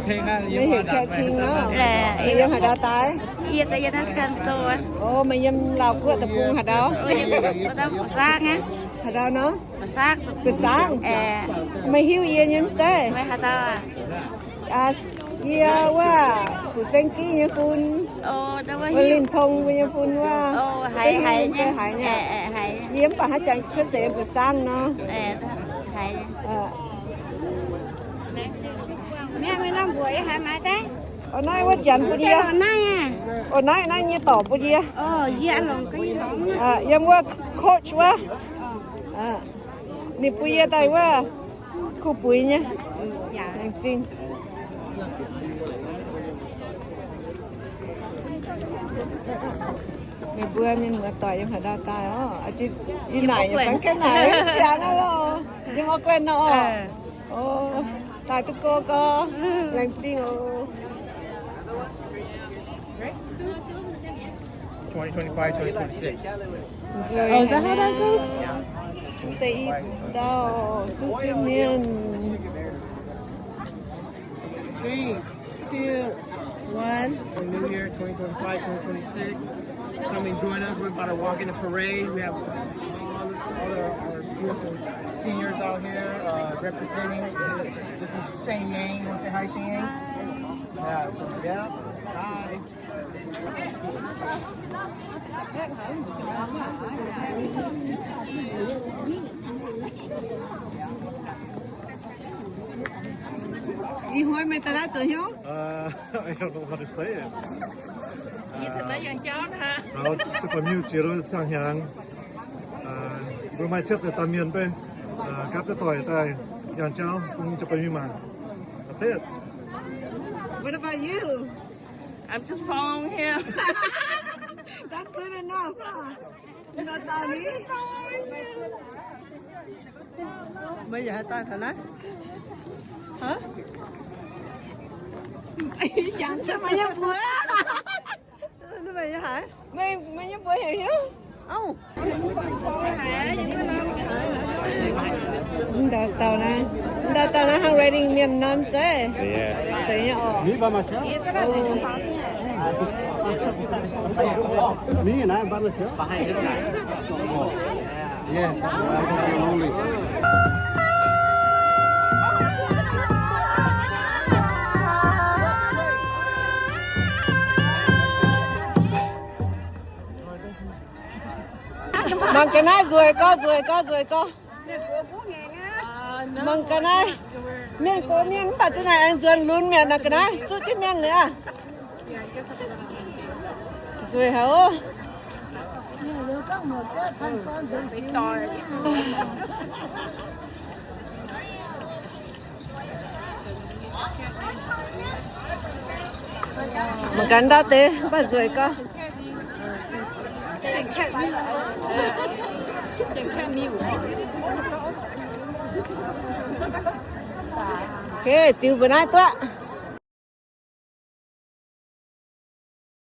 Meih heuc Kat King nor? Meih yiem haaix ndau daaih? Yie daaih yiem naaiv Sacramento. Ov, meih yiem Laauv Guoqv deic-bung haaix ndau? Saangv aqv. Haaix ndau nor? Ba'saangv. Meih hiuv yie nyei mv zeiz? Yie wuov Fu Seng Giv nyei fun. Wuov Linh Tong mbuo nyei fun wuov. Haiz nyei. Yie mv baac haaix jangx cuotv seix Ba'saangv nor. Naaiv wuov Janx bun yie. Naaiv, naaiv nyei dorc bun yie. Yiem wuov Coach wuov. Ninh bun yie daaih wuov kuh buix nyei. Laengz zingh. Meih mbuo mienh muoz-doic yiem haaix ndau daaih orqc? Ih naaic yiem Auckland nor. Ov, daaih duqv go gorx. Laengz zingh oc. Twenty twenty-five, twenty twenty-six. Oh, is that how that goes? Deix i dauh zuqv jienv mienh. Three, two, one. For New Year twenty twenty-five, twenty twenty-six. Come and join us. We're about to walk in the parade. We have all, all of our beautiful seniors out here, uh, representing. This is Shane Yang. Wanna say hi, Shane Yang? Yeah, so, yeah. Hi. Ih huai meih daaih naaiv zoux hnyouv? Uh, I don't know how to say it. Taux jiu-baang miuc ziex luoqc ziangh hnyangx. Mbuo maaih cietv deix daaih mienh beiv gapv jienv doic daaih yangh jauv bun jiu-baang miuc mangc. That's it. What about you? I'm just following him. That's good enough, huh? Meih yaac haih daaih taux naaiv? Haiz? Meih nyei haiz? Meih, meih nyei mbuox heuc hiuv? Auv. Mv dauh dauh naaiv, mv dauh dauh naaiv hnangv Reading mienh nor zeiz. Zeiz nyei orqc. Mangc ga'naaiv nzueic gorx, nzueic gorx, nzueic gorx. Mangc ga'naaiv, mienh gox mienh mv baac zinh naaic aengx nzuonx lunx mi'aqv. Naaic ga'naaiv zuqv jienv mienh liuz aqv. Nzueic haic oc. Mangc gaax ndau deix mv baac nzueic gorx. Okay, ziux mbuo naaiv duqv.